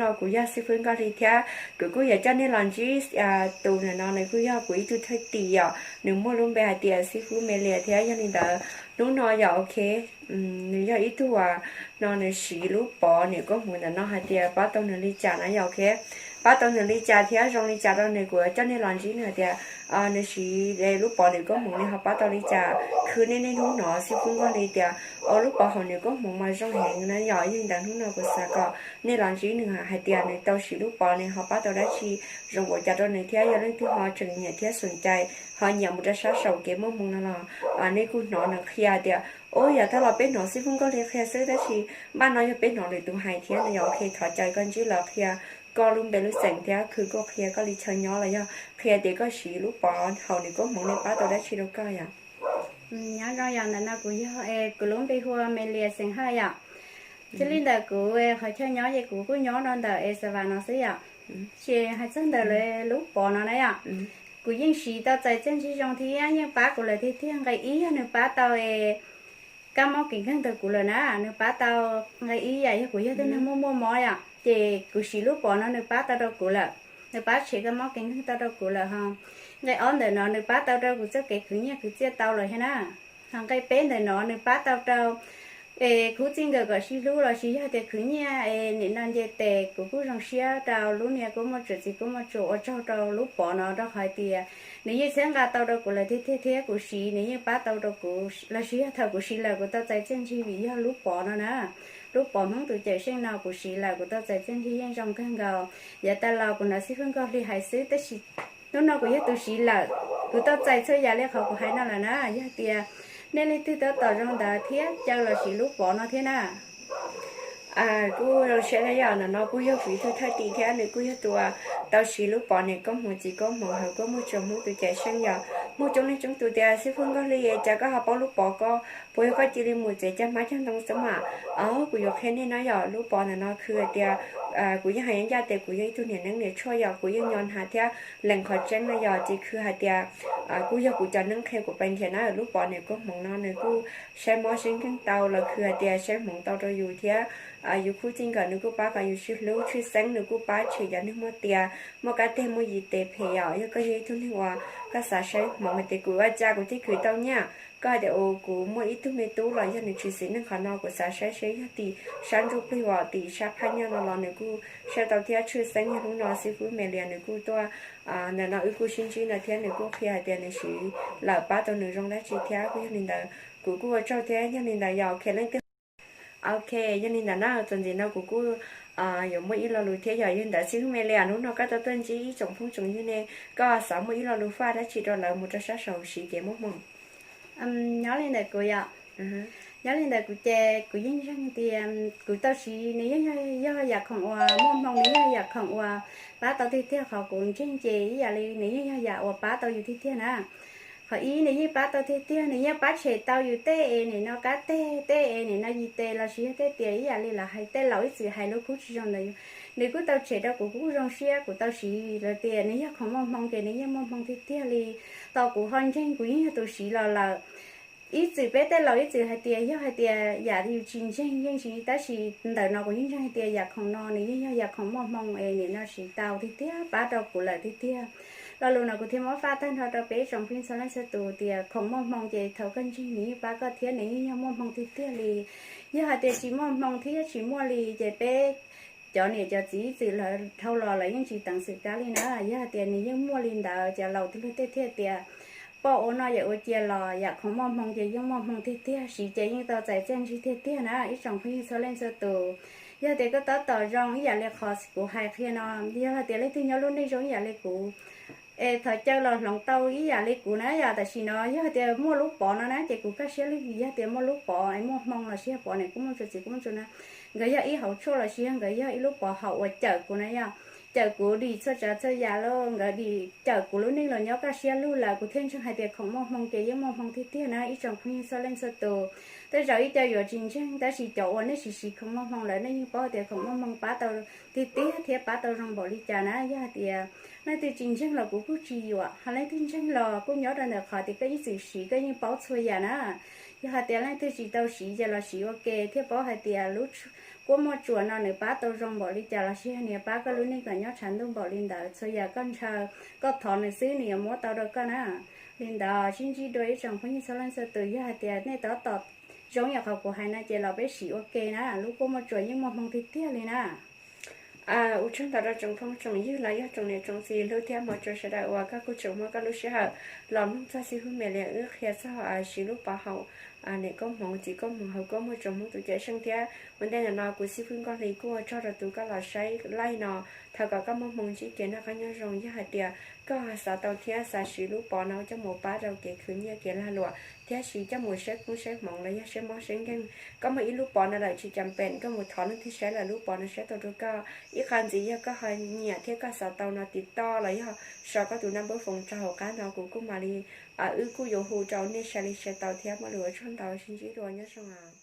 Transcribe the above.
No kuv yog xib fwb Nkauj Hli thiab kuv kuj yuav coj nej los ntsib tus ntawm no, nws kuj yog kuv ib tug thwj tim yom, nws muaj lub npe hais tias xib fwb Me Lias thiab. Yog li ntawd hnub no yog ok, nws yog ib tug uas no nws siv lub pov niam koob hmoov ntawm no hais tias pab tau nws li cas na yog ok, pab tau nws li cas thiab zoo li cas rau nws, kuv yuav coj nej los ntsib nws hais tias nws siv lub pov niam koob hmoov nws ho pab tau li cas. Khwv nej niaj hnub hnov xib fwb Nkauj Hli tias ua lub pov hauv niam koob hmoov mas zoo heev na yom. Yog li ntawd hnub no kuv xav kom nej los ntsib nws hais tias nws tau siv lub pov nws ho pab tau dab tsi, zoo npaum cas rau nws thiab. Yog leej twg ho tseem nyiam thiab xum cai ho nyiam mus rau sab saum kev muaj hmoo no los nej kuj hnov nws qhia tias ub, yog thaj los peb hnov xib fwb Nkauj Hli qhia xwb, tab sis npaj no yog peb hnov lwm tus hais thiab no yog ok, thov caw koj ntsib lawv qhia koj lub npe lub xeem thiab khwv koj qhia koj li chaw nyob los yog qhia tias koj siv lub pov hauv niam koob hmoov nws pab tau dab tsi rau koj yom. Nyob zoo yom, ntawm no kuv yog, kuv lub npe hu ua Me Lias xeem Hawj yom. Thiab li ntawm kuv qhov chaw nyob ces kuv kuj nyob rau ntawm es Xav Vas no xwb yom. Ces hais txog ntawm lawv lub pov no na yom, kuv yeej siv tau txais txiaj ntsig zoo thiab yeej pab kuv lawm tiag tiag. Nqe ib yog nws pab tau es kab mob kev nkeeg rau kuv lawm na, nws pab tau. Nqe ib yam yog kuv yog tus neeg muaj muaj mob yom, ces kuv siv lub pov no nws pab tau rau kuv lawm, nws pab tshem kab mob kev nkeeg tau rau kuv lawm ho. Nqe ob ntawm no nws pab tau rau kuv txoj kev khwv nyiaj khwv txiaj tau lawm thiab na. Ho nqe peb ntawm no nws pab tau rau es khub txij nkawm kom sib hlub los sis yog tias khwv nyiaj es nim no nce tes kuv kuj zoo siab rau lub niag kuj muaj tsuam txiv kuj muaj tsuam ua tsaug rau lub pov no rau qhov hais tias nws yeej txhawb nqa tau rau kuv lawm tiag tiag thiab kuv siv nws yeej pab tau rau kuv los sis yog thaum kuv siv lawm kuv tau txais txiaj ntsig vim yog lub pov no na. Lub pov Hmoob tus cawm seej no kuv siv lawm kuv tau txais txiaj ntsig yeej zoo kawg nkaus. Yav tas los kuv hnov xib fwb Nkauj Hli hais xwb tab sis hnub no kuv yog tus siv lawm, kuv tau txais txhua yam li qhov kuv hais no lawm na. Yog tias nej leej twg tab tom zoo ntawd thiab caw los siv lub pov no thiab na. Kuj zoo siab na yom, ntawm no kuj yog kuv ib tug thwj tim thiab nws kuj yog tus tau siv lub pov niam koob hmoov txiv koob hmoov hauv kuj muaj tsuam Hmoob tus cawm seej yom. Muaj coob leej coob tus tias xib fwb Nkauj Hli cas koj ho paub lub pov ko, puas yog koj cia li mus txiav caj hmab caj ntoo xwb mas. Kuv yuav qhia nej no yom, lub pov ntawm no khwv hais tias kuv yeej hais ncaj tias kuv yog ib tug niam neeb niam tshuaj yom, kuv yeej nyo hnav thiab lees qhov tseeb no yom, ces khwv hais tias kuj yog kuv cov neeb qhia kuv pais nrhiav na. Lub pov niam koob hmoov no nws kuj saib mob saib nkeeg tau los khwv hais tias saib hmoov tau rau yus thiab yus khub txij nkawm nws kuj pab kom yus sib hlub, tshwj xeeb nws kuj pab tshem cov neeg muaj tias muaj kab teg muaj yim tes phem yom. Yog koj yog ib tug neeg uas koj xav saib hmoov hais tias kuv ua cas kuv thiaj khwv tau nyiaj, koj hais tias kuv muaj ib tug me tub los yog nws tsis xis neej qhov no kuv xav saib seb yog tim sab ntsuj plig uas tim sab phaj nyaj no los nws kuj saib tau thiab tshwj xeeb yog hnub no xib fwb Me Lias nws kuj tuaj ntawm no wb kuj sib ntsib no thiab nws kuj qhia hais tias nws siv lawm pab tau nws zoo dab tsi thiab kuj yog li ntawd kuv kuj ua tsaug thiab yog li ntawd yog ok leej twg. Ok, yog li ntawd na txuas ntxiv no kuv kuj yuav muaj ib lo lus thiab yog yog li ntawd xib fwb Me Lias hnub no koj tau tuaj ntsib ib tsoom phooj tsoom ywg ne, koj xav muaj ib lo lus faj dab tsi rau lawv mus rau sab saum siv kev muaj hmoo? Nyob li ntawm kuv yom, nyob li ntawm kuv ces kuv yeej ntseeg tias kuv tau siv nws yeej yog yam khoom uas muaj hmoo, nws yeej yog yam khoom uas pab tau tiag tiag. Qhov kuv ntseeg ces ib yam li nws yeej yog yam uas pab tau yus tiag tiag na. Qhov ib nws yeej pab tau tiag tiag, nws yeej pab tshem tau yus tej es nim no kab teg, tej es nim no yim tes los sis yog tej tias ib yam li lawv hais tej laus ib txwm hais lub kub tsis zoo ntawd, nws kuj tau tshem rau kuv kuj zoo siab kuv tau siv lawm tias nws yog khoom muaj hmoo ces nws yeej muaj hmoo tiag tiag li. Tos kuv ho ntseeg kuv yeej yog tus siv los lawm. Ib txwm peb tej laus ib txwm hais tias yog hais tias yam yus tsis ntseeg yeej tsis, tab sis ntawm no kuv yeej ntseeg hais tias yam khoom no nws yeej yog yam khoom muaj hmoo es nim no siv tau tiag tiag pab rau kuv lawm tiag tiag. Lo lus no kuv thiaj muab faj tag nrho rau peb tsoom phooj ywg txhua leej txhua tus tias khoom muaj hmoo ces thaum koj ntseeg nws yeej pab koj thiab nws yeej yog muaj hmoo tiag tiag li. Yog hais tias tsis muaj hmoo thiab tsis muaj li ces peb cov niam cov txiv ib txwm lawv dhau los lawv yeej tsis teev xwm kab li na. Yog hais tias nws yeej muaj li ntawd ces laus twg luag tej thiaj tias poj ua noj yawm ua cia los yam khoom muaj hmoo ces yeej muaj hmoo tiag tiag, siv ces yeej tau txais txiaj ntsig tiag tiag na ib tsoom phooj ywg txhua leej txhua tus. Yog tias koj tab tom zoo ib yam li qhov kuv hais qhia no, yog hais tias leej twg nyob lub neej zoo ib yam li kuv es thov caw los hloov tau ib yam li kuv na yom. Tam sim no yog tias muaj lub pov no na ces kuv kaj siab lug vim yog tias muaj lub pov es muaj hmoo los sis yog pov niam koob hmoov tsuam txiv koob hmoov tsuam na, nkawd yog ib hauv tshuaj los sis yog nkawd yog ib lub pov haum uas cawm kuv na yom. Cawm kuv dim txhua tsav txhua yam los nkawd dim cawm kuv lub neej los nyob kaj siab lug lawm kuv thiaj ntseeg hais tias khoom muaj hmoo ces yeej muaj hmoo tiag tiag na ib tsoom phooj ywg txhua leej txhua tus. Tej zaum ib co yuav tsis ntseeg tab sis cov uas nej siv siv khoom muaj hmoo lawm nej yeej paub tias khoom muaj hmoo pab tau tiag tiag thiab pab tau zoo npaum li cas na. Yog hais tias leej twg tsis ntseeg los kuv kuj tsis yuam, ho leej twg ntseeg los kuj nyob rau ntawm qhov tias koj ib txwm siv koj yeej paub txhua yam na. Yog hais tias leej twg tsis tau siv ces los siv ua ke thiaj paub hais tias lub Kuab Muaj Tsuas no nws pab tau zoo npaum li cas los sis yog nws yuav pab koj lub neej kom nyob tshav ntuj npaum li ntawd, txhua yam koj ntshaw, koj thov nws xwb nws yuav muab tau rau koj na. Li ntawd sib ntsib dua ib tsoom phooj ywg txhua leej txhua tus, yog hais tias nej tab tom zoo yam qhov kuv hais no ces los peb sim ua ke na, lub Kuab Muaj Tsuas yeej muaj hmoo tiag tiag li na. Ua tsaug ntau rau tsoom phooj tsoom ywg los yog tsoom niam tsoom txiv hlub thiab hmov tshua sawv daws uas koj kuj tseem muab koj lub sij hawm los mloog txog xib fwb Maiv Lias wb qhia txog siv lub pov hauv niam koob hmoov txiv koob hmoov hauv Kuab Muaj Tsuas Hmoob tus cawm seej thiab. Ua ntej no kuv xib fwb Nkauj Hli kuj ua tsaug rau tus koj los saib live no. Thov kom koj muaj hmoo ntsib kev noj qab nyob zoo, yog hais tias koj xav tau thiab xav siv lub pov no coj mus pab rau kev khwv nyiaj kev lag luam thiab siv coj mus saib koob saib hmoov los yog saib mob saib nkeeg, koj muaj ib lub pov no lawm tsis cam pem koj mus thov leej twg saib lawm, lub pov no saib tau rau koj. Ib qho ntxiv yog koj ho nyiam thiab koj xav tau no tiv toj los yog sau koj tus naj npawb foos rau hauv qab no kuv kuj mam li, wb kuj yuav hu rau nej sai li sai tau thiab. Muaj lus ua tsaug ntau, sib ntsib dua, nyob zoo.